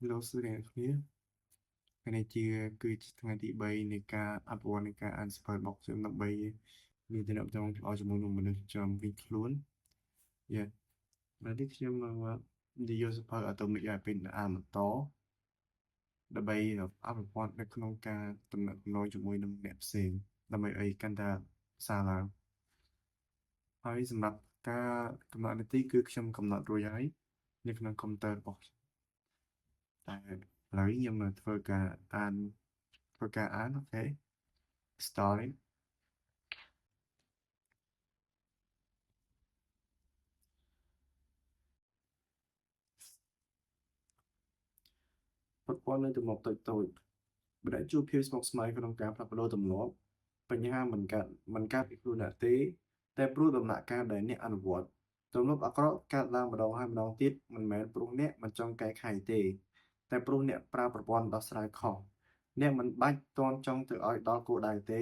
លោកស្រីអ្នកគ្នាថ្ងៃនេះគឺជាថ្ងៃទី3នៃការអភិវឌ្ឍនៃការអានសៀវភៅរបស់ខ្ញុំដើម្បីមានទំនាក់ទំនងល្អជាមួយនឹងមនុស្សចំវិញខ្លួនយ៉ាឥឡូវនេះខ្ញុំមកនិយាយសៀវភៅ Atomic Habits អានបន្តដើម្បីអភិវឌ្ឍនៅក្នុងការទំនាក់ទំនងជាមួយនឹងអ្នកផ្សេងដើម្បីឲ្យកាន់តែប្រសើរឡើងហើយសម្រាប់ការកំណត់នាទីគឺខ្ញុំកំណត់រួចហើយនៅក្នុងកុំព្យូទ័ររបស់ខ្ញុំតែឥឡូវខ្ញុំនឹងធ្វើការអានធ្វើការអាន okay starting ប្រព័ន្ធនៃទម្លាប់តូចតូចបើអ្នកជួបភាពស្មុគស្មាញក្នុងការផ្លាស់ប្ដូរទម្លាប់បញ្ហាមិនកើតពីខ្លួនអ្នកទេតែព្រោះដំណាក់កាលដែលអ្នកអនុវត្តទម្លាប់អាក្រក់កើតឡើងម្ដងហើយម្ដងទៀតមិនមែនព្រោះអ្នកមិនចង់កែខៃទេតែព្រោះអ្នកប្រើប្រព័ន្ធដោះស្រាយខុសអ្នកមិនបាច់ទាន់ចង់ទៅឲ្យដល់គោលដៅទេ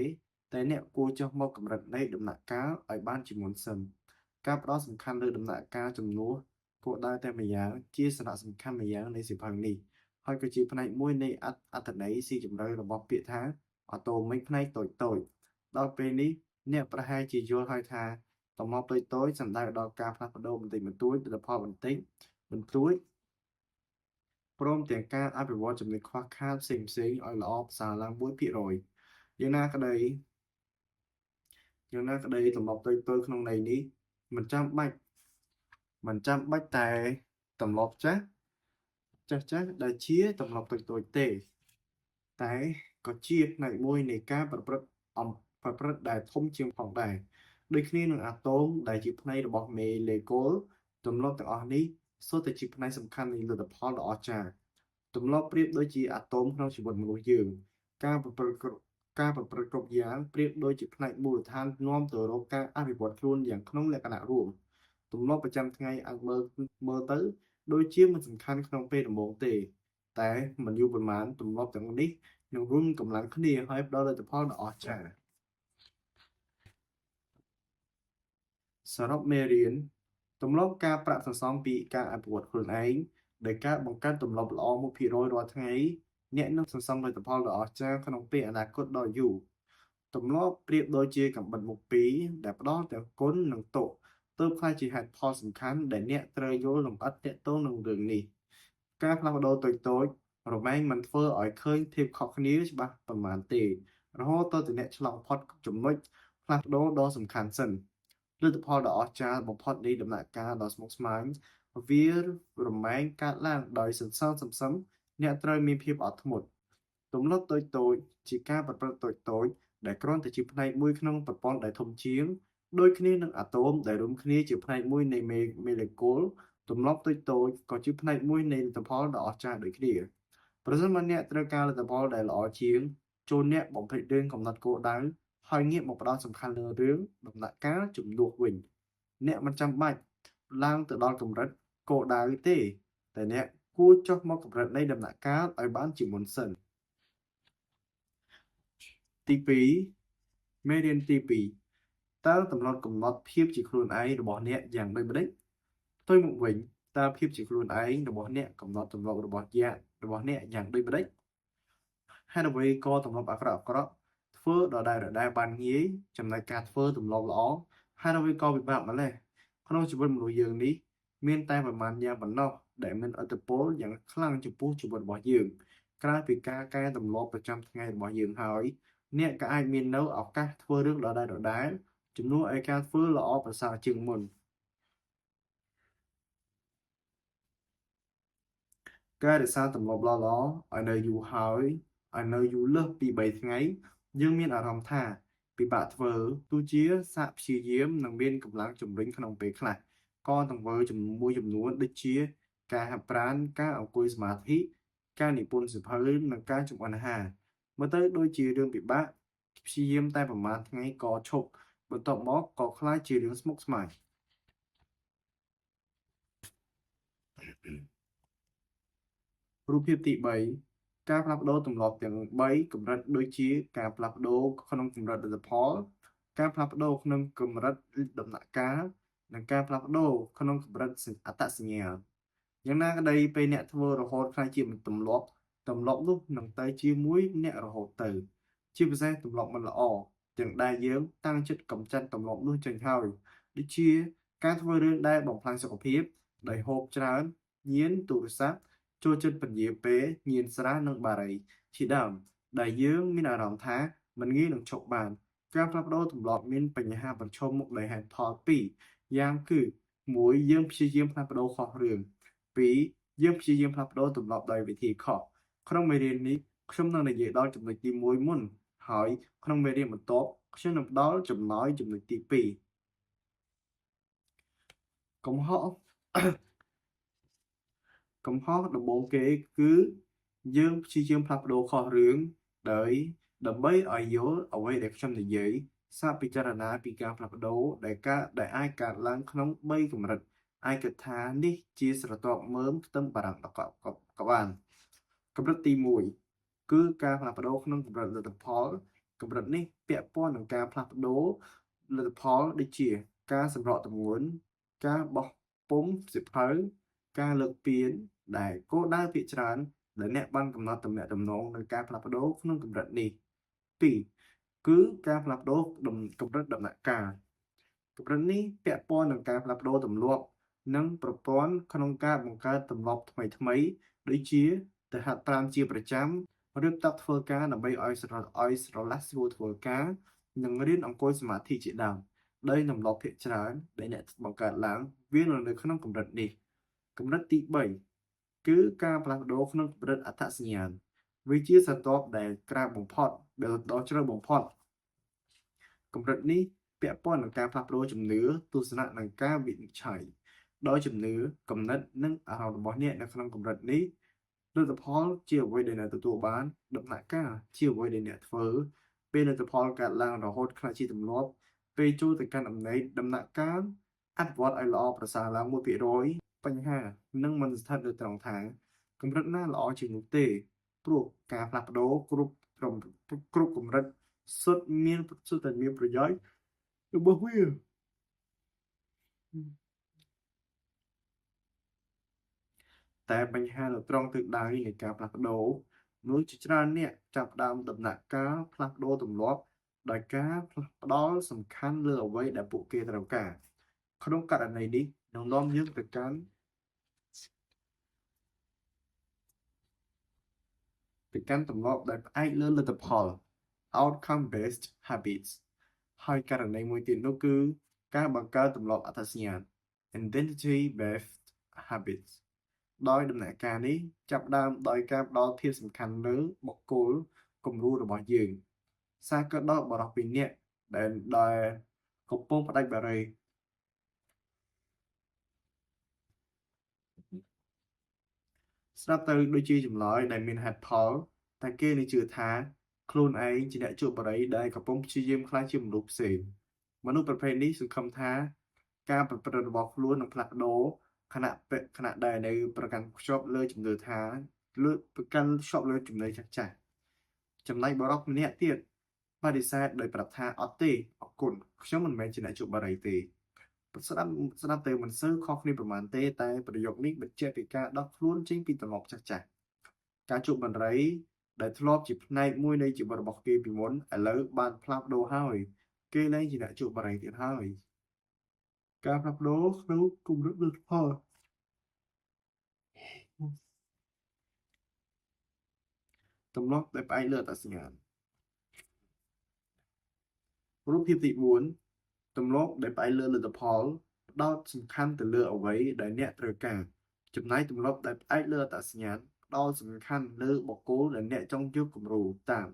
តែអ្នកគួរចុះមកកម្រិតនៃដំណាក់កាលឲ្យបានជាមុនសិនការផ្ដោតសំខាន់លើដំណាក់កាលជំនួសគោលដៅតែម្យ៉ាងជាសារៈសំខាន់ម្យ៉ាងនៃសៀវភៅនេះហើយក៏ជាផ្នែកមួយនៃអត្ថន័យស៊ីជម្រៅរបស់ពាក្យថា atomic ផ្នែកតូចៗដល់ពេលនេះអ្នកប្រហែលជាយល់ហើយថាទម្លាប់តូចៗសំដៅដល់ការផ្លាស់ប្ដូរបន្តិចបន្តួចលទ្ធផលបន្តិចបន្តួចព្រមទាំងការអភិវឌ្ឍចំណុចខ្វះខាតផ្សេងៗឲ្យល្អប្រសើរឡើង1%យ៉ាងណាក្តីយ៉ាងណាក្តីទម្លាប់តូចៗក្នុងន័យនេះមិនចាំបាច់មិនចាំបាច់តែទម្លាប់ចាស់ចាស់ចាស់ដែលជាទម្លាប់តូចៗទេតែក៏ជាផ្នែកមួយនៃការប្រព្រឹត្តអំប្រព្រឹត្តដែលធំជាងផងដែរដូចគ្នានឹងអាតូមដែលជាផ្នែករបស់មេលេគុលទម្លាប់ទាំងអស់នេះសុទ្ធតែជាផ្នែកសំខាន់នៃលទ្ធផលដ៏អស្ចារ្យទម្លាប់ប្រៀបដូចជាអាតូមក្នុងជីវិតមនុស្សយើងការប្រព្រឹត្តការប្រព្រឹត្តគ្រប់យ៉ាងប្រៀបដូចជាផ្នែកមូលដ្ឋាននាំទៅរកការអភិវឌ្ឍខ្លួនយ៉ាងក្នុងលក្ខណៈរួមទម្លាប់ប្រចាំថ្ងៃអាចមើលមើលទៅដូចជាមិនសំខាន់ក្នុងពេលដំបូងទេតែមិនយូរប៉ុន្មានទម្លាប់ទាំងនេះនឹងរួមកម្លាំងគ្នាហើយផ្ដល់លទ្ធផលដ៏អស្ចារ្យសរុបមេរៀនទម្លាប់ការប្រាក់សន្សំពីការអភិវឌ្ឍខ្លួនឯងដោយការបង្កើតទម្លាប់ល្អ1%រាល់ថ្ងៃអ្នកនឹងសន្សំលទ្ធផលដ៏អស្ចារ្យក្នុងពេលអនាគតដ៏យូរទម្លាប់ប្រៀបដូចជាកាំបិតមុខពីរដែលផ្ដល់ទាំងគុណនិងទោសទើបក្លាយជាហេតុផលសំខាន់ដែលអ្នកត្រូវយល់លម្អិតទាក់ទងនឹងរឿងនេះការផ្លាស់ប្ដូរតូចៗរមែងមិនធ្វើឲ្យឃើញភាពខុសគ្នាច្បាស់ប៉ុន្មានទេរហូតទៅអ្នកឆ្លងផុតចំណុចផ្លាស់ប្ដូរដ៏សំខាន់សិនលទ្ធផលដ៏អស្ចារ្យបំផុតនៃដំណាក់កាលដ៏ស្មុគស្មាញវារមែងកើតឡើងដោយសន្សំសំសឹមអ្នកត្រូវមានភាពអត់ធ្មត់ទម្លាប់តូចៗជាការប្រព្រឹត្តតូចៗដែលគ្រាន់តែជាផ្នែកមួយក្នុងប្រព័ន្ធដែលធំជាងដូចគ្នានឹងអាតូមដែលរួមគ្នាជាផ្នែកមួយនៃមេលេគុលទម្លាប់តូចៗក៏ជាផ្នែកមួយនៃលទ្ធផលដ៏អស្ចារ្យដូចគ្នាប្រសិនបើអ្នកត្រូវការលទ្ធផលដែលល្អជាងចូលអ្នកបំភ្លេចរឿងកំណត់គោលដៅហើយងាកមកផ្ដោតសំខាន់លើរឿងដំណាក់កាលជំនួសវិញអ្នកមិនចាំបាច់ឡើងទៅដល់កម្រិតគោលដៅទេតែអ្នកគួរចុះមកកម្រិតនៃដំណាក់កាលឲ្យបានជាមុនសិនទី2មេរៀនទី2តើទម្លាប់កំណត់ភាពជាខ្លួនឯងរបស់អ្នកយ៉ាងដូចម្តេចផ្ទុយមកវិញតើភាពជាខ្លួនឯងរបស់អ្នកកំណត់ទម្លាប់របស់យ៉ាងរបស់អ្នកយ៉ាងដូចម្តេចហេតុអ្វីក៏ទម្លាប់អាក្រក់អាក្រក់ធ្វើដដែលដដែលបានងាយចំណែកការធ្វើទម្លាប់ល្អហេតុអ្វីក៏ពិបាកម្ល៉េះក្នុងជីវិតមនុស្សយើងនេះមានតែប្រមាណយ៉ាងប៉ុណ្ណោះដែលមានឥទ្ធិពលយ៉ាងខ្លាំងចំពោះជីវិតរបស់យើងក្រៅពីការកែទម្លាប់ប្រចាំថ្ងៃរបស់យើងហើយអ្នកក៏អាចមាននៅឱកាសធ្វើរឿងដដែលដដែលជំនួសឲ្យការធ្វើល្អប្រសើរជាងមុនការរក្សាទម្លាប់ល្អៗឲ្យនៅយូរហើយឲ្យនៅយូរលើសពី3ថ្ងៃយើងមានអារម្មណ៍ថាពិបាកធ្វើទោះជាសាកព្យាយាមនិងមានកម្លាំងជំរុញក្នុងពេលខ្លះក៏ទង្វើមួយចំនួនដូចជាការហាត់ប្រាណការអង្គុយសមាធិការនិពន្ធសៀវភៅនិងការចម្អិនអាហារមើលទៅដូចជារឿងពិបាកព្យាយាមតែប្រហែលថ្ងៃក៏ឈប់បន្ទាប់មកក៏ក្លាយជារឿងស្មុគស្មាញរូបភាពទី3ការផ្លាស់ប្ដូរទម្លាប់ទាំង3កម្រិតដូចជាការផ្លាស់ប្ដូរក្នុងកម្រិតលទ្ធផលការផ្លាស់ប្ដូរក្នុងកម្រិតដំណាក់កាលនិងការផ្លាស់ប្ដូរក្នុងកម្រិតអត្តសញ្ញាណ យ៉ាងណាក្តីពេលអ្នកធ្វើរហូតក្លាយជាទម្លាប់ទម្លាប់នោះនឹងទៅជាមួយអ្នករហូតទៅ ជាពិសេសទម្លាប់មិនល្អទាំងដែលយើងតាំងចិត្តកម្ចាត់ទម្លាប់នោះចេញហើយដូចជាការធ្វើរឿងដែលបំផ្លាញសុខភាពដោយហូបច្រើនញៀនទូរស័ព្ទចូលចិត្តពន្យាពេលញៀនស្រានិងបារីជាដើមដែលយើងមានអារម្មណ៍ថាមិនងាយនឹងឈប់បានការផ្លាស់ប្ដូរទម្លាប់មានបញ្ហាប្រឈមមុខដោយហេតុផលពីរយ៉ាងគឺ1យើងព្យាយាមផ្លាស់ប្ដូរខុសរឿង2យើងព្យាយាមផ្លាស់ប្ដូរទម្លាប់ដោយវិធីខុសក្នុងមេរៀននេះខ្ញុំនឹងនិយាយដល់ចំណុចទី1មុនហើយក្នុងមេរៀនបន្ទាប់ខ្ញុំនឹងផ្ដល់ចំណោយចំណុចទី2កំហុសកំហុសដំបូងគេគឺយើងព្យាយាមផ្លាស់ប្ដូរខុសរឿងដោយដើម្បីឲ្យយល់អ្វីដែលខ្ញុំនិយាយសាកពិចារណាពីការផ្លាស់ប្ដូរដែលការដែលអាចកើតឡើងក្នុង3កម្រិតអាចគិតថានេះជាស្រទាប់មើមខ្ទឹមបារាំងក៏ក៏បានកម្រិតទី1គឺការផ្លាស់ប្ដូរក្នុងកម្រិតលទ្ធផលកម្រិតនេះពាក់ព័ន្ធនឹងការផ្លាស់ប្ដូរលទ្ធផលដូចជាការសម្រកទម្ងន់ការបោះពុម្ពសៀវភៅការលើកពានដែលគោលដៅភាគច្រើនដែលអ្នកបានកំណត់ទំនាក់ទំនងនឹងការផ្លាស់ប្ដូរក្នុងកម្រិតនេះ2គឺការផ្លាស់ប្ដូរកម្រិតដំណាក់កាលកម្រិតនេះពាក់ព័ន្ធនឹងការផ្លាស់ប្ដូរទម្លាប់និងប្រព័ន្ធក្នុងការបង្កើតទម្លាប់ថ្មីៗដូចជាទៅហាត់ប្រាណជាប្រចាំរៀបតុធ្វើការដើម្បីឲ្យស្រឲ្យស្រឡះស្រួលធ្វើការនិងរៀនអង្គុយសមាធិជាដើមដោយទម្លាប់ភាគច្រើនដែលអ្នកបង្កើតឡើងវានឹងនៅក្នុងកម្រិតនេះកម្រិតទី3គឺការផ្លាស់ប្ដូរក្នុងកម្រិតអត្តសញ្ញាណវាជាស្រទាប់ដែលក្រាបបំផុតដែលដ៏ជ្រៅបំផុតកម្រិតនេះពាក់ព័ន្ធនឹងការផ្លាស់ប្ដូរជំនឿទស្សនៈនិងការវិនិច្ឆ័យដោយជំនឿគំនិតនិងអារម្មណ៍របស់អ្នកនៅក្នុងកម្រិតនេះលទ្ធផលជាអ្វីដែលអ្នកទទួលបានដំណាក់កាលជាអ្វីដែលអ្នកធ្វើពេលលទ្ធផលកើតឡើងរហូតក្លាយជាទម្លាប់ពេលចូលទៅកាន់អំណេចដំណាក់កាលអនុវត្តឲ្យល្អប្រសើរឡើង1%បញ្ហានឹងមិនស្ថិតនៅត្រង់ថាកម្រិតណាល្អជាងនោះទេព្រោះការផ្លាស់ប្ដូរគ្រប់គ្រប់កម្រិតសុទ្ធមានសុទ្ធតែមានប្រយោជន៍របស់វាតែបញ្ហានៅត្រង់ទិសដៅនៃការផ្លាស់ប្ដូរមនុស្សជាច្រើនអ្នកចាប់ផ្ដើមដំណាក់កាលផ្លាស់ប្ដូរទម្លាប់ដោយការផ្ដោតសំខាន់លើអ្វីដែលពួកគេត្រូវការក្នុងករណីនេះនឹងនាំយើងទៅកាន់ទៅកាន់ទម្លាប់ដែលផ្អែកលើលទ្ធផល outcome based habits ហើយករណីមួយទៀតនោះគឺការបង្កើតទម្លាប់អត្តសញ្ញាណ identity based habits ដោយដំណាក់កាលនេះចាប់ផ្ដើមដោយការផ្ដល់ភាពសំខាន់លើបុគ្គលគំរូរបស់យើងសារគិតដល់បុរសពីរនាក់ដែលដែលកំពុងផ្ដាច់បារីស្ដាប់ទៅដូចជាចម្លើយដែលមានហេតុផលតែគេនឹងជឿថាខ្លួនឯងជាអ្នកជក់បារីដែលកំពុងព្យាយាមក្លាយជាមនុស្សផ្សេងមនុស្សប្រភេទនេះសង្ឃឹមថាការប្រព្រឹត្តរបស់ខ្លួននឹងផ្លាស់ប្ដូរខណៈខណៈដែលនៅប្រកាន់ខ្ជាប់លើជំនឿថាលើប្រកាន់ខ្ជាប់លើជំនឿចាស់ចាស់ចំណែកបុរសម្នាក់ទៀតបដិសេធដោយប្រាប់ថាអត់ទេអរគុណខ្ញុំមិនមែនជាអ្នកជក់បារីទេស្ដាប់ស្ដាប់ទៅមិនសូវខុសគ្នាប្រហែលទេតែប្រយោគនេះបញ្ជាក់ពីការដោះខ្លួនចេញពីទម្លាប់ចាស់ចាស់ការជក់បារីដែលធ្លាប់ជាផ្នែកមួយនៃជីវិតរបស់គេពីមុនឥឡូវបានផ្លាស់ប្ដូរហើយគេលែងជាអ្នកជក់បារីទៀតហើយការផ្លាស់ប្ដូរក្នុងគម្រិតលទ្ធផលទម្លាប់ដែលផ្អែកលើអត្តសញ្ញាណរូបភាពទី4ទម្លាប់ដែលផ្អែកលើលទ្ធផលផ្ដោតសំខាន់ទៅលើអ្វីដែលអ្នកត្រូវការចំណែកទម្លាប់ដែលផ្អែកលើអត្តសញ្ញាណផ្ដោតសំខាន់លើបុគ្គលដែលអ្នកចង់យកគំរូតាម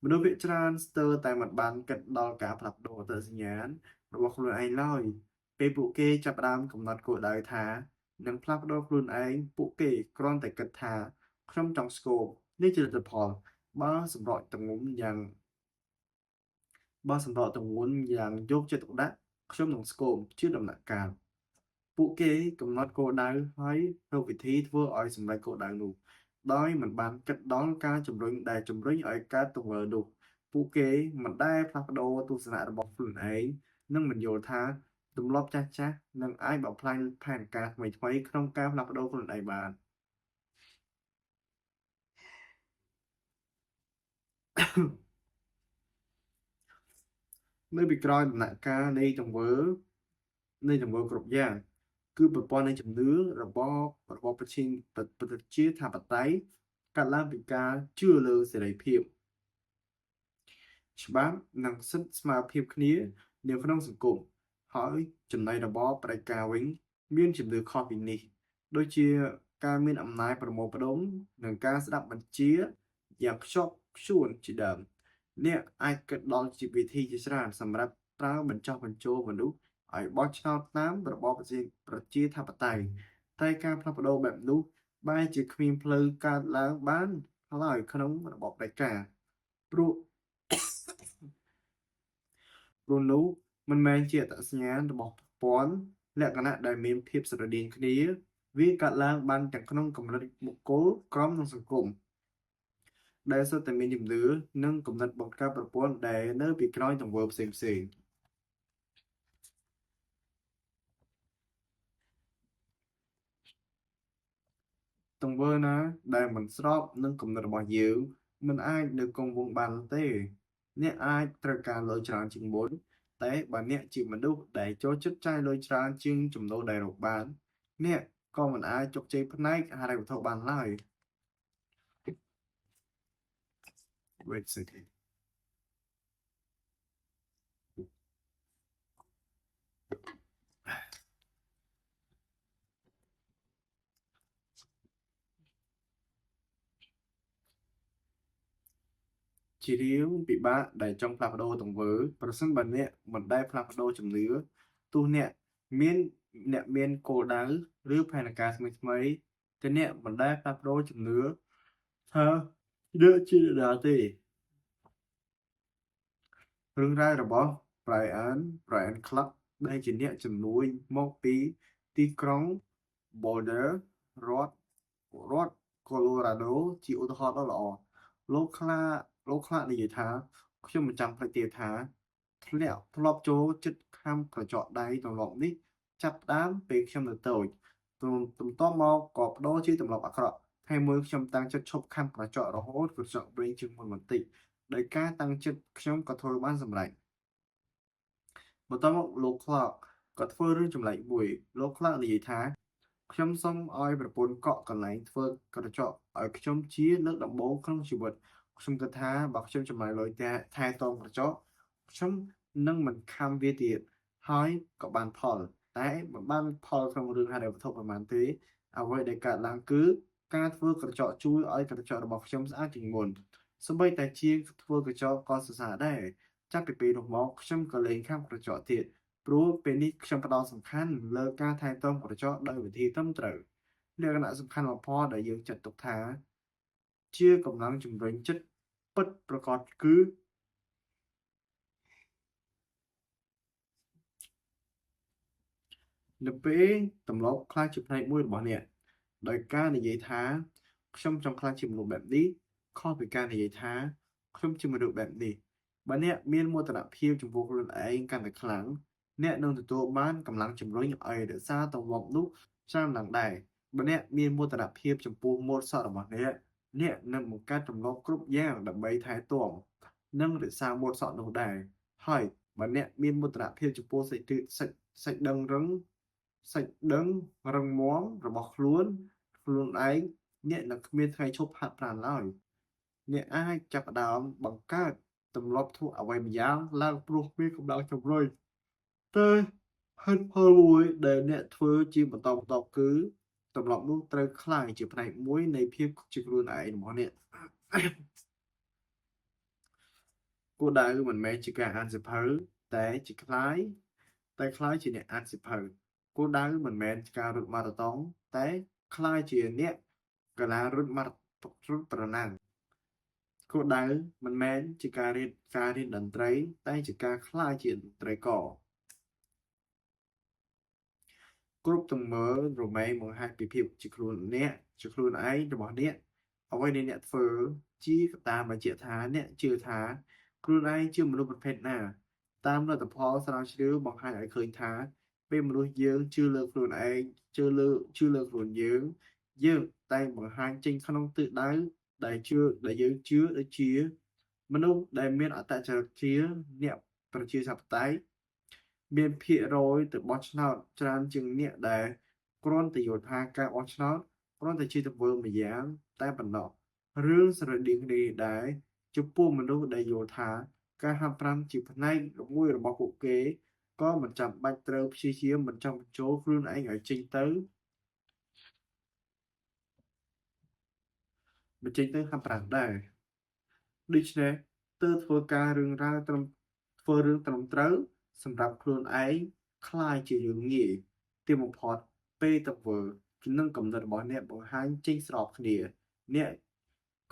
មនុស្សភាគច្រើនស្ទើរតែមិនបានគិតដល់ការផ្លាស់ប្ដូរអត្តសញ្ញាណរបស់ខ្លួនឯងឡើយពេលពួកគេចាប់ផ្ដើមកំណត់គោលដៅថានឹងផ្លាស់ប្ដូរខ្លួនឯងពួកគេគ្រាន់តែគិតថាខ្ញុំចង់ស្គមនេះជាលទ្ធផលបើសម្រកទម្ងន់យ៉ាងបើសម្រកទម្ងន់យ៉ាងយកចិត្តទុកដាក់ខ្ញុំនឹងស្គមជាដំណាក់កាលពួកគេកំណត់គោលដៅហើយរកវិធីធ្វើឲ្យសម្រេចគោលដៅនោះដោយមិនបានគិតដល់ការជំរុញដែលជំរុញឲ្យកើតទង្វើនោះពួកគេមិនដែលផ្លាស់ប្ដូរទស្សនៈរបស់ខ្លួនឯងនិងមិនយល់ថា ទម្លាប់ចាស់ៗនឹងអាចបំផ្លាញផែនការថ្មីៗក្នុងការផ្លាស់ប្ដូរខ្លួនឯងបាន។ នៅពីក្រោយដំណាក់កាលនៃទង្វើនៃទង្វើគ្រប់យ៉ាង គឺប្រព័ន្ធនៃជំនឿរបបរបបប្រជាប្រជាធិបតេយ្យកើតឡើងពីការជឿលើសេរីភាពច្បាប់និងសិទ្ធិស្មើភាពគ្នានៅក្នុងសង្គមហើយចំណែករបបផ្ដាច់ការវិញមានជំនឿខុសពីនេះដូចជាការមានអំណាចប្រមូលផ្ដុំនិងការស្ដាប់បញ្ជាយ៉ាងខ្ជាប់ខ្ជួនជាដើមអ្នកអាចគិតដល់ជាវិធីជាច្រើនសម្រាប់ប្រើបញ្ចុះបញ្ចូលមនុស្សឲ្យបោះឆ្នោតតាមរបបប្រជាធិបតេយ្យតែការផ្លាស់ប្ដូរបែបនោះបែរជាគ្មានផ្លូវកើតឡើងបានឡើយក្នុងរបបផ្ដាច់ការព្រោះ ព្រោះនោះមិនមែនជាអត្តសញ្ញាណរបស់ប្រព័ន្ធលក្ខណៈដែលមានភាពស្រដៀងគ្នា វាកើតឡើងបានទាំងក្នុងកម្រិតបុគ្គលក្រុមនិងសង្គមដែលសុទ្ធតែមានជំនឿនិងគំនិតបង្កើតប្រព័ន្ធដែលនៅពីក្រោយទង្វើផ្សេងៗទង្វើណាដែលមិនស្របនឹងគំនិតរបស់យើងមិនអាចនៅគង់វង្សបានទេអ្នកអាចត្រូវការលុយច្រើនជាងមុនតែបើអ្នកជាមនុស្សដែលចូលចិត្តចាយលុយច្រើនជាងចំណូលដែលរកបានអ្នកក៏មិនអាចជោគជ័យផ្នែកហិរញ្ញវត្ថុបានឡើយ Wait a second. ជារឿងពិបាកដែលចង់ផ្លាស់ប្ដូរទង្វើប្រសិនបើអ្នកមិនដែលផ្លាស់ប្ដូរជំនឿទោះអ្នកមានអ្នកមានគោលដៅឬផែនការថ្មីៗតែអ្នកមិនដែលផ្លាស់ប្ដូរជំនឿថាអ្នកជាអ្នកណាទេរឿងរ៉ាវរបស់ Brian Clark ដែលជាអ្នកជំនួញមកពីទីក្រុង Boulder រដ្ឋរដ្ឋ Colorado ជាឧទាហរណ៍ដ៏ល្អលោកខ្លាលោកខ្លះនិយាយថាខ្ញុំមិនចាំភ្លេចទេថាធ្លាក់ធ្លាប់ចូលចិត្តខាំក្រចកដៃទម្លាប់នេះចាប់ផ្ដើមពេលខ្ញុំនៅតូចទន្ទាប់មកក៏ប្ដូរជាទម្លាប់អាក្រក់ថ្ងៃមួយខ្ញុំតាំងចិត្តឈប់ខាំក្រចករហូតក្រចកវែងជាងមុនបន្តិចដោយការតាំងចិត្តខ្ញុំក៏ធ្វើបានសម្រេចបន្ទាប់មកលោក Clark ក៏ធ្វើរឿងចម្លែកមួយលោក Clark និយាយថាខ្ញុំសូមឲ្យប្រពន្ធកក់កន្លែងធ្វើក្រចកឲ្យខ្ញុំជាលើកដំបូងក្នុងជីវិតខ្ញុំគិតថាបើខ្ញុំចំណាយលុយថែទាំក្រចកខ្ញុំនឹងមិនខាំវាទៀតហើយក៏បានផលតែមិនបានផលក្នុងរឿងហិរញ្ញវត្ថុប៉ុន្មានទេអ្វីដែលកើតឡើងគឺការធ្វើក្រចកជួយឲ្យក្រចករបស់ខ្ញុំស្អាតជាងមុនសូម្បីតែជាងធ្វើក្រចកក៏សរសើរដែរចាប់ពីពេលនោះមកខ្ញុំក៏លែងខាំក្រចកទៀតព្រោះពេលនេះខ្ញុំផ្ដោតសំខាន់លើការថែទាំក្រចកដោយវិធីត្រឹមត្រូវលក្ខណៈសំខាន់បំផុតដែលយើងចាត់ទុកថាជាកម្លាំងជំរុញចិត្តពិតប្រាកដគឺនៅពេលទម្លាប់ក្លាយជាផ្នែកមួយរបស់អ្នកដោយការនិយាយថាខ្ញុំចង់ក្លាយជាមនុស្សបែបនេះខុសពីការនិយាយថាខ្ញុំជាមនុស្សបែបនេះបើអ្នកមានមោទនភាពចំពោះខ្លួនឯងកាន់តែខ្លាំងអ្នកនឹងទទួលបានកម្លាំងជំរុញឲ្យរក្សាទម្លាប់នោះច្រើនឡើងដែរបើអ្នកមានមោទនភាពចំពោះម៉ូដសក់របស់អ្នកអ្នកនឹងបង្កើតទម្លាប់គ្រប់យ៉ាងដើម្បីថែទាំនិងរក្សាម៉ូដសក់នោះដែរហើយបើអ្នកមានមោទនភាពចំពោះសេចក្ដីសាច់ដឹងរឹងសាច់ដឹងរឹងមាំរបស់ខ្លួនខ្លួនឯងអ្នកនឹងគ្មានថ្ងៃឈប់ហាត់ប្រាណឡើយអ្នកអាចចាប់ផ្ដើមបង្កើតទម្លាប់ធ្វើអ្វីម្យ៉ាងឡើងព្រោះមានកម្លាំងជំរុញតែហេតុផលមួយដែលអ្នកធ្វើជាបន្តបន្ទាប់គឺទម្លាប់នោះត្រូវក្លាយជាផ្នែកមួយនៃភាពជាខ្លួនឯងរបស់អ្នកគោលដៅមិនមែនជាការអានសៀវភៅតែជាក្លាយតែក្លាយជាអ្នកអានសៀវភៅគោលដៅមិនមែនជាការរត់ម៉ារ៉ាតុងតែក្លាយជាអ្នកកីឡារត់ម៉ាររត់ប្រណាំងគោលដៅមិនមែនជាការរៀនការរៀនតន្ត្រីតែជាការក្លាយជាតន្ត្រីករគ្រប់ទង្វើរមែងបង្ហាញពីភាពជាខ្លួនអ្នកជាខ្លួនឯងរបស់អ្នកអ្វីដែលអ្នកធ្វើជាកត្តាបញ្ជាក់ថាអ្នកជឿថាខ្លួនឯងជាមនុស្សប្រភេទណាតាមលទ្ធផលស្រាវជ្រាវបង្ហាញឲ្យឃើញថា ពេលមនុស្សយើងជឿលើខ្លួនឯងជឿលើខ្លួនយើងយើងតែងបង្ហាញចេញក្នុងទិសដៅដែលជឿដែលយើងជឿដូចជាមនុស្សដែលមានអត្តចរិតជាអ្នកប្រជាធិបតេយ្យមានភាគរយទៅបោះឆ្នោតច្រើនជាងអ្នកដែលគ្រាន់តែយល់ថាការបោះឆ្នោតគ្រាន់តែជាទង្វើម្យ៉ាងតែប៉ុណ្ណោះរឿងស្រដៀងគ្នានេះដែរចំពោះមនុស្សដែលយល់ថាការហាត់ប្រាណជាផ្នែកមួយរបស់ពួកគេក៏មិនចាំបាច់ត្រូវព្យាយាមបញ្ចុះបញ្ចូលខ្លួនឯងឲ្យចេញទៅបញ្ចេញទៅហាត់ប្រាណដែរដូច្នេះទើបធ្វើការរឿងរ៉ាវត្រឹមធ្វើរឿងត្រឹមត្រូវសម្រាប់ខ្លួនឯងក្លាយជារឿងងាយទីបំផុតពេលទៅធ្វើនិងកំណត់របស់អ្នកបង្ហាញចេញស្របគ្នាអ្នក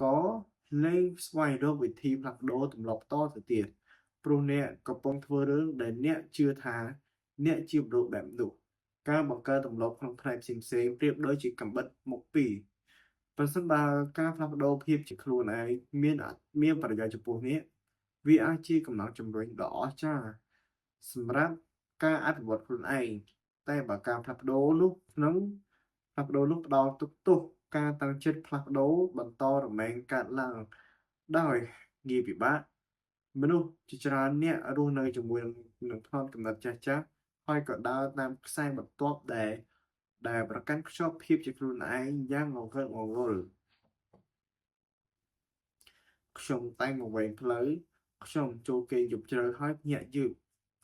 ក៏លែងស្វែងរកវិធីផ្លាស់ប្ដូរទម្លាប់តទៅទៀតព្រោះអ្នកកំពុងធ្វើរឿងដែលអ្នកជឿថាអ្នកជាមនុស្សបែបនោះការបង្កើតទម្លាប់ក្នុងផ្នែកផ្សេងៗប្រៀបដូចជាកាំបិតមុខពីរប្រសិនបើការផ្លាស់ប្ដូរភាពជាខ្លួនឯងមានមានប្រយោជន៍ចំពោះអ្នកវាអាចជាកម្លាំងជំរុញដ៏អស្ចារ្យសម្រាប់ការអភិវឌ្ឍខ្លួនឯងតែបើការផ្លាស់ប្ដូរនោះក្នុងផ្លាស់ប្ដូរនោះផ្ដល់ទុកទោសការតាំងចិត្តផ្លាស់ប្ដូរបន្តរមែងកើតឡើងដោយងាយពិបាកមនុស្សជាច្រើនអ្នករស់នៅជាមួយនឹងផ្នត់គំនិតចាស់ៗហើយក៏ដើរតាមខ្សែបន្ទាត់ដែលប្រកាន់ខ្ជាប់ភាពជាខ្លួនឯងយ៉ាងងងឹតងងល់ខ្ញុំតែងវង្វេងផ្លូវខ្ញុំចូលគេងយប់ជ្រៅហើយភ្ញាក់យឺត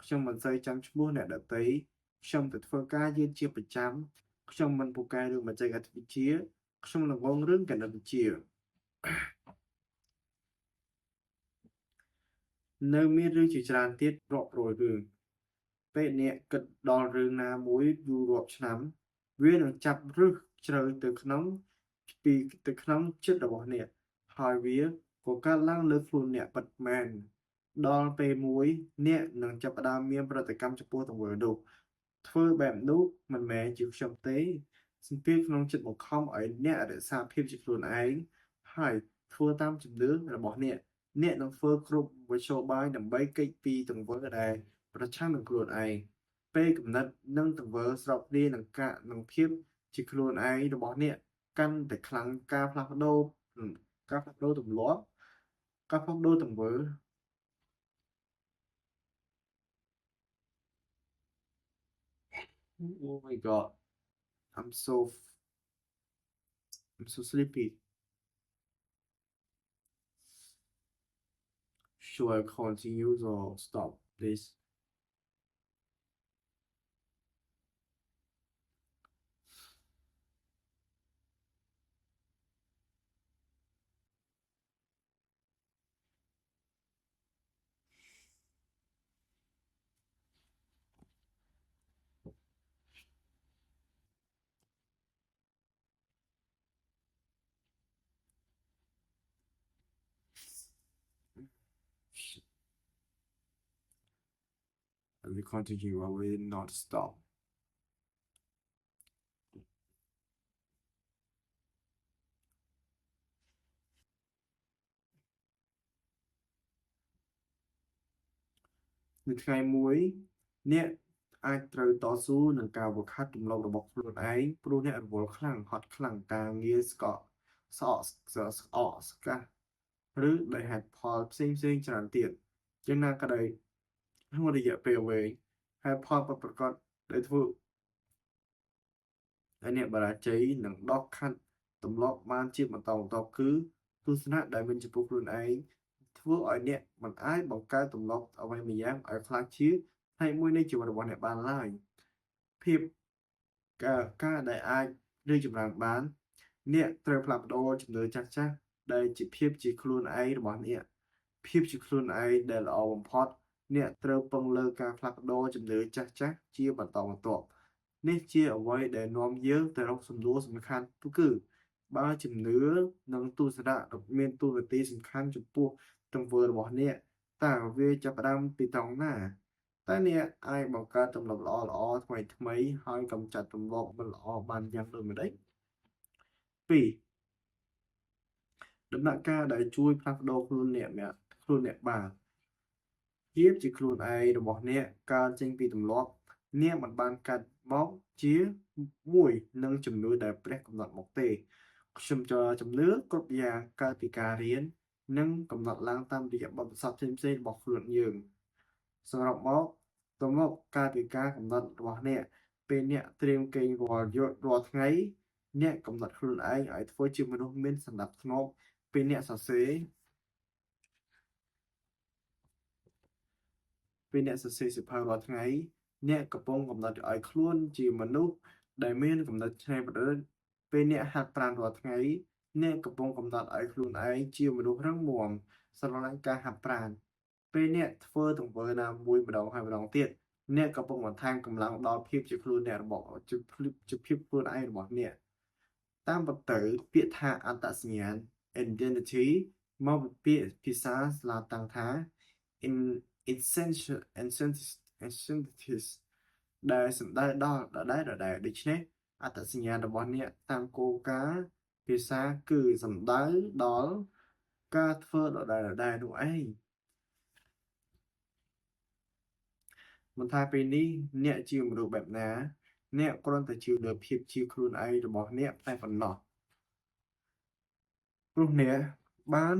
ខ្ញុំមិនសូវចាំឈ្មោះអ្នកដទៃខ្ញុំទៅធ្វើការយឺតជាប្រចាំខ្ញុំមិនពូកែរឿងបច្ចេកវិទ្យាខ្ញុំល្ងង់រឿងគណិតវិទ្យានៅមានរឿងជាច្រើនទៀតរាប់រយរឿងពេលអ្នកគិតដល់រឿងណាមួយយូររាប់ឆ្នាំវានឹងចាប់ឫសជ្រៅទៅក្នុងពីទៅក្នុងចិត្តរបស់អ្នកហើយវាក៏កើតឡើងលើខ្លួនអ្នកពិតមែនដល់ពេលមួយអ្នកនឹងចាប់ផ្ដើមមានប្រតិកម្មចំពោះទង្វើនោះធ្វើបែបនោះមិនមែនជាខ្ញុំទេសម្ពាធក្នុងចិត្តបង្ខំឲ្យអ្នករក្សាភាពជាខ្លួនឯងហើយធ្វើតាមជំនឿរបស់អ្នកអ្នកនឹងធ្វើគ្រប់មធ្យោបាយដើម្បីគេចពីទង្វើដែលប្រឆាំងនឹងខ្លួនឯងពេលគំនិតនិងទង្វើស្របគ្នានឹងការនឹងភាពជាខ្លួនឯងរបស់អ្នកកាន់តែខ្លាំងការផ្លាស់ប្ដូរការផ្លាស់ប្ដូរទម្លាប់ការផ្លាស់ប្ដូរទង្វើ Oh my God, I'm so sleepy. Should I continue or stop this? I will continue. I will not stop. នៅថ្ងៃមួយអ្នកអាចត្រូវតស៊ូនឹងការវឹកហាត់ទម្លាប់របស់ខ្លួនឯងព្រោះអ្នករវល់ខ្លាំងហត់ខ្លាំងការងារស្កកស្អកស្អកស្កះឬដោយហេតុផលផ្សេងៗច្រើនទៀតយ៉ាងណាក្តីក្នុងរយៈពេលវែងហេតុផលពិតប្រាកដដែលធ្វើឲ្យអ្នកបរាជ័យនិងដោះខាត់ទម្លាប់បានជាបន្តបន្ទាប់គឺទស្សនៈដែលមានចំពោះខ្លួនឯងធ្វើឲ្យអ្នកមិនអាចបង្កើតទម្លាប់អ្វីម្យ៉ាងឲ្យក្លាយជាផ្នែកមួយនៃជីវិតរបស់អ្នកបានឡើយភាពការការដែលអាចរីកចម្រើនបានអ្នកត្រូវផ្លាស់ប្ដូរជំនឿចាស់ៗដែលជាភាពជាខ្លួនឯងរបស់អ្នកភាពជាខ្លួនឯងដែលល្អបំផុតអ្នកត្រូវពឹងលើការផ្លាស់ប្ដូរជំនឿចាស់ៗជាបន្តបន្ទាប់នេះជាអ្វីដែលនាំយើងទៅរកសំណួរសំខាន់គឺបើជំនឿនិងទស្សនៈមានតួនាទីសំខាន់ចំពោះទង្វើរបស់អ្នកតើវាចាប់ផ្ដើមពីត្រង់ណាតើអ្នកអាចបង្កើតទម្លាប់ល្អៗថ្មីៗហើយកម្ចាត់ទម្លាប់មិនល្អបានយ៉ាងដូចម្តេច2ដំណាក់កាលដែលជួយផ្លាស់ប្ដូរខ្លួនអ្នកខ្លួនអ្នកបានភាពជាខ្លួនឯងរបស់អ្នកកើតចេញពីទម្លាប់ អ្នកមិនបានកើតមកជាមួយនឹងជំនឿដែលព្រះកំណត់មកទេខ្ញុំជំនឿគ្រប់យ៉ាងកើតពីការរៀននិងកំណត់ឡើងតាមរយៈបទពិសោធន៍ផ្សេងៗរបស់ខ្លួនយើងសរុបមកទម្លាប់កើតពីការកំណត់របស់អ្នកពេលអ្នកត្រៀមគេងរាល់យប់រាល់ថ្ងៃអ្នកកំណត់ខ្លួនឯងឲ្យធ្វើជាមនុស្សមានសណ្ដាប់ធ្នាប់ពេលអ្នកសរសេរពេលអ្នកសរសេរសៀវភៅរាល់ថ្ងៃអ្នកកំពុងកំណត់ឲ្យខ្លួនជាមនុស្សដែលមានគំនិតច្នៃប្រឌិតពេលអ្នកហាត់ប្រាណរាល់ថ្ងៃអ្នកកំពុងកំណត់ឲ្យខ្លួនឯងជាមនុស្សរឹងមាំស្រឡាញ់ការហាត់ប្រាណពេលអ្នកធ្វើទង្វើណាមួយម្ដងហើយម្ដងទៀតអ្នកកំពុងបន្ថែមកម្លាំងដល់ភាពជាខ្លួនអ្នករបស់ជាភាពខ្លួនឯងរបស់អ្នកតាមពិតទៅពាក្យថាអត្តសញ្ញាណ identity មកពីពាក្យភាសាឡាតាំងថា in essential essentials ដែលសំដៅដល់ដដែលដដែលដូច្នេះអត្តសញ្ញាណរបស់អ្នកតាមគោលការណ៍ភាសាគឺសំដៅដល់ការធ្វើដដែលដដែលនោះឯងមិនថាពេលនេះអ្នកជាមនុស្សបែបណាអ្នកគ្រាន់តែជឿលើភាពជាខ្លួនឯងរបស់អ្នកតែប៉ុណ្ណោះព្រោះអ្នកបាន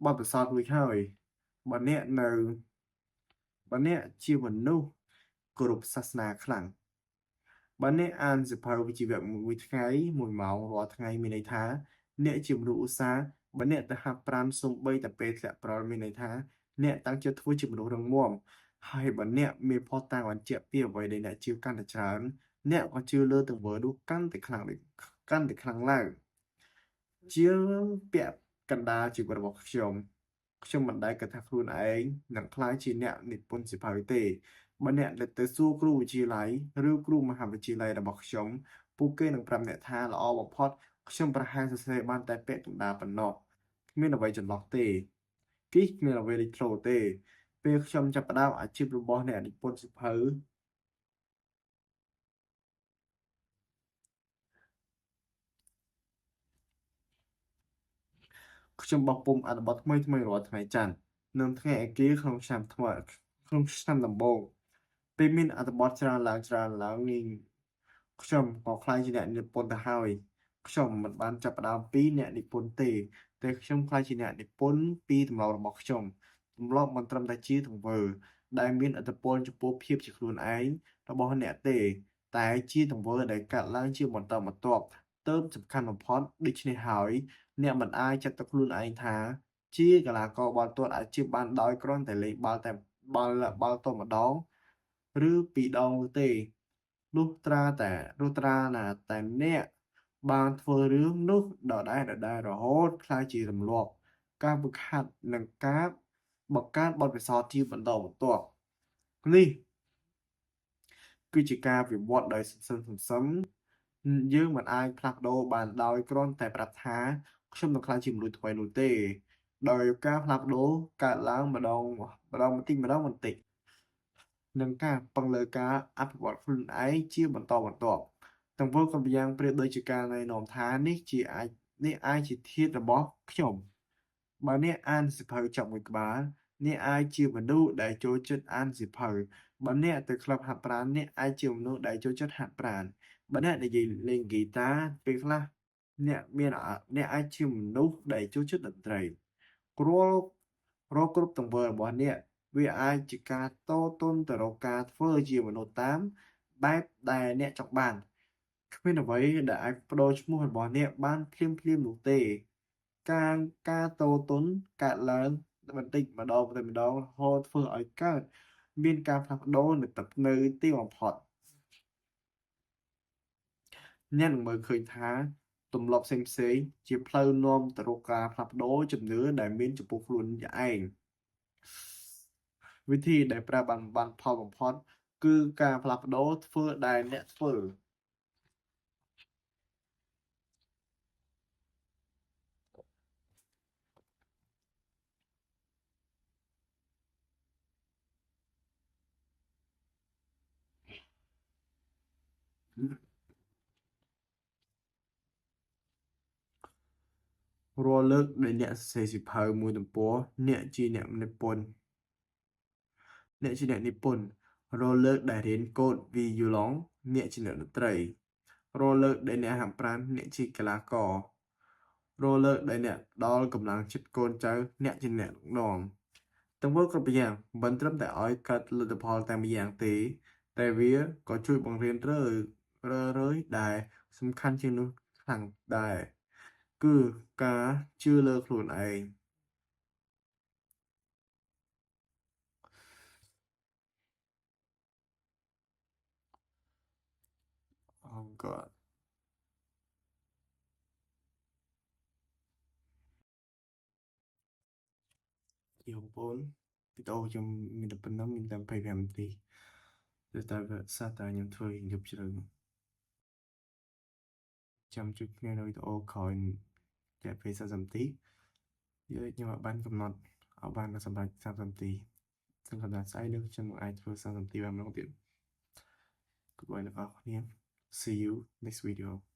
បទពិសោធន៍រួចហើយបើអ្នកនៅបើអ្នកជាមនុស្សគោរពសាសនាខ្លាំងបើអ្នកអានសៀវភៅវិជ្ជាជីវៈមួយថ្ងៃ1ម៉ោងរាល់ថ្ងៃមានន័យថាអ្នកជាមនុស្សឧស្សាហ៍បើអ្នកទៅហាត់ប្រាណសូម្បីតែពេលធ្លាក់ព្រាល់មានន័យថាអ្នកតាំងចិត្តធ្វើជាមនុស្សរឹងមាំហើយបើអ្នកមានភស្តុតាងបញ្ជាក់ពីអ្វីដែលអ្នកជឿកាន់តែច្រើនអ្នកក៏ជឿលើទង្វើនោះកាន់តែខ្លាំងកាន់តែខ្លាំងឡើងជាងពាក់កណ្ដាលជីវិតរបស់ខ្ញុំខ្ញុំមិនដែលគិតថាខ្លួនឯងនឹងក្លាយជាអ្នកនិពន្ធសៀវភៅទេបើអ្នកទៅសួរគ្រូវិទ្យាល័យឬគ្រូមហាវិទ្យាល័យរបស់ខ្ញុំពួកគេនឹងប្រាប់អ្នកថាល្អបំផុតខ្ញុំប្រហែលសរសេរបានតែពាក់កណ្ដាលប៉ុណ្ណោះគ្មានអ្វីចន្លោះទេគីគ្មានអ្វីលេចធ្លោទេពេលខ្ញុំចាប់ផ្ដើមអាជីពរបស់អ្នកនិពន្ធសៀវភៅខ្ញុំបោះពុម្ពអត្ថបទថ្មីៗរាល់ថ្ងៃច័ន្ទនិងថ្ងៃអង្គារក្នុងឆ្នាំថ្មីក្នុងឆ្នាំដំបូងពេលមានអត្ថបទច្រើនឡើងច្រើនឡើងនេះខ្ញុំក៏ក្លាយជាអ្នកនិពន្ធទៅហើយខ្ញុំមិនបានចាប់ផ្ដើមពីអ្នកនិពន្ធទេតែខ្ញុំក្លាយជាអ្នកនិពន្ធពីទម្លាប់របស់ខ្ញុំទម្លាប់មិនត្រឹមតែជាទង្វើដែលមានឥទ្ធិពលចំពោះភាពជាខ្លួនឯងរបស់អ្នកទេតែជាទង្វើដែលកើតឡើងជាបន្តបន្ទាប់ទើបសំខាន់បំផុតដូច្នេះហើយអ្នកមិនអាចចាត់ទុកខ្លួនឯងថាជាកីឡាករបាល់ទាត់អាជីពបានដោយគ្រាន់តែលេងបាល់តែបាល់បាល់ទាត់ម្ដងឬពីរដងនោះទេលុះត្រាតែលុះត្រាណាតែអ្នកបានធ្វើរឿងនោះដដែលៗរហូតក្លាយជាទម្លាប់ការហ្វឹកហាត់និងការបង្កើតបទពិសោធន៍ជាបន្តបន្ទាប់នេះគឺជាការវិវត្តដោយសន្សឹមៗយើងមិនអាចផ្លាស់ប្ដូរបានដោយគ្រាន់តែប្រាប់ថាខ្ញុំនឹងក្លាយជាមនុស្សថ្មីនោះទេដោយការផ្លាស់ប្ដូរកើតឡើងម្ដងម្ដងបន្តិចម្ដងបន្តិចនិងការពឹងលើការអភិវឌ្ឍខ្លួនឯងជាបន្តបន្ទាប់ទង្វើគ្រប់យ៉ាងប្រៀបដូចជាការណែនាំថានេះជាអាចនេះអាចជាធាតុរបស់ខ្ញុំបើអ្នកអានសៀវភៅចប់មួយក្បាលអ្នកអាចជាមនុស្សដែលចូលចិត្តអានសៀវភៅបើអ្នកទៅក្លឹបហាត់ប្រាណអ្នកអាចជាមនុស្សដែលចូលចិត្តហាត់ប្រាណបើអ្នកនិយាយលេងហ្គីតាពេលខ្លះអ្នកមានអ្នកអាចជាមនុស្សដែលចូលចិត្តតន្ត្រីរាល់រាល់គ្រប់ទង្វើរបស់អ្នកវាអាចជាការតទល់ទៅរកការធ្វើជាមនុស្សតាមបែបដែលអ្នកចង់បានគ្មានអ្វីដែលអាចប្ដូរឈ្មោះរបស់អ្នកបានភ្លាមៗនោះទេការការតទល់កើតឡើងបន្តិចម្ដងទៅម្ដងរហូតធ្វើឲ្យកើតមានការផ្លាស់ប្ដូរនៅនៅទីបំផុតអ្នកនឹងមើលឃើញថាទម្លាប់ផ្សេងៗជាផ្លូវនាំទៅរកការផ្លាស់ប្ដូរជំនឿដែលមានចំពោះខ្លួនឯងវិធីដែលប្រើបានបានផលបំផុតគឺការផ្លាស់ប្ដូរធ្វើដែលអ្នកធ្វើរាល់លើកដែលអ្នកសរសេរសៀវភៅមួយទំព័រអ្នកជាអ្នកនិពន្ធអ្នកជាអ្នកនិពន្ធ រាល់លើកដែលរៀនកូដវីយូឡុងអ្នកជាអ្នកតន្ត្រី រាល់លើកដែលអ្នកហាត់ប្រាណអ្នកជាកីឡាកររាល់លើកដែលអ្នកផ្ដល់កម្លាំងចិត្តកូនចៅអ្នកជាអ្នកដឹកនាំទង្វើគ្រប់យ៉ាងមិនត្រឹមតែឲ្យកើតលទ្ធផលតែម្យ៉ាងទេ តែវាក៏ជួយបង្រៀនត្រូវរឿយៗដែលសំខាន់ជាងនោះខ្លាំងដែរគឺការជឿលើខ្លួនឯង។ Oh God. ជាបងប្អូនវីដេអូខ្ញុំមានតែប៉ុណ្ណឹងមានតែ25នាទីតែតែសារតែខ្ញុំធ្វើយប់ជ្រៅចាំជួបគ្នានៅវីដេអូក្រោយរយៈពេល40នាទីយើងខ្ញុំអាចបានកំណត់ឲ្យបានសម្រាប់30នាទីសង្ឃឹមថាស្អែកនេះខ្ញុំនឹងអាចធ្វើ30នាទីបានម្ដងទៀត។ Goodbye អ្នកទាំងអស់គ្នា។ See you next video.